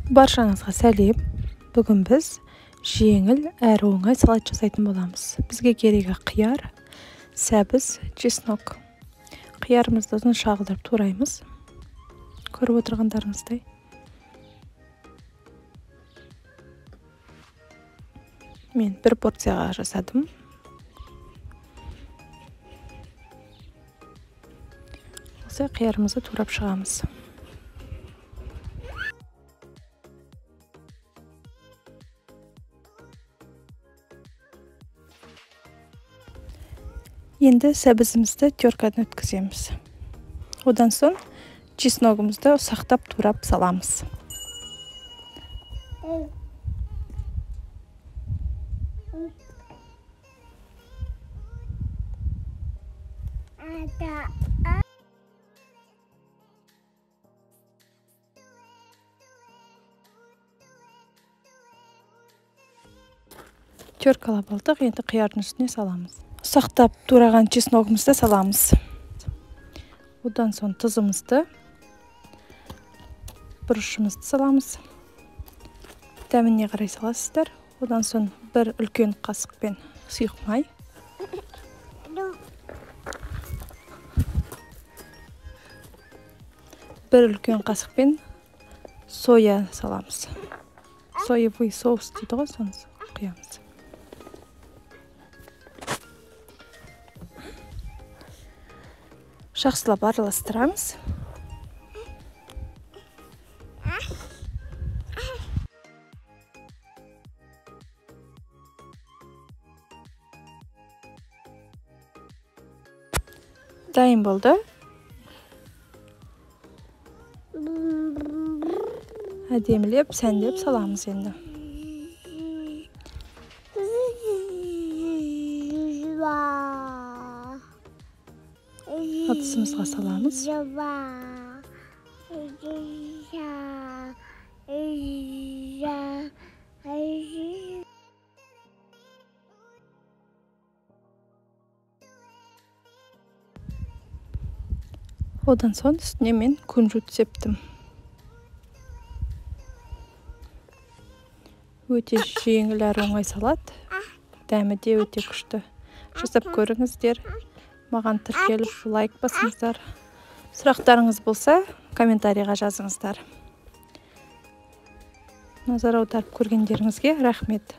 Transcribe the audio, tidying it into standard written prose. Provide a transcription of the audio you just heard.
Баршаңызға сәлем. Бүгін біз жеңіл әрі оңай салат жасайтын боламыз. Бізге керегі қияр, сәбіз, чеснок. Қиярымызды ұзынша қылдырып тураймыз. Көріп отырғандарыңыздай. Мен бір порцияға жасадым. Осы қиярымызды турап шығамыз. Енді сәбізімізді теркадан өткіземіз. Одан соң чесногымызды ұсақтап турап саламыз. Теркалап алдық, енді қиярдың үстіне саламыз. Ұсақтап тураған чесногымызды саламыз. Одан соң тұзымызды, бұрышымызды саламыз. Дәміне қарай саласыздар. Одан соң бір үлкен қасықпен сұйық май. Бір үлкен қасықпен соя саламыз. Соевый соус дейді ғой, соны құямыз. Жақсылап араластырамыз. Дайын болды. Әдемілеп, сәндеп саламыз енді. Ыдысымызға саламыз. Одан соң үстіне мен кунжут септім. Өте жеңіл әрі оңай салат. Дәмі де өте күшті. Жасап көріңіздер. Маған тіркеліп лайк басыңыздар. Сұрақтарыңыз болса, комментарийға жазыңыздар. Назар аударып көргендеріңізге рахмет.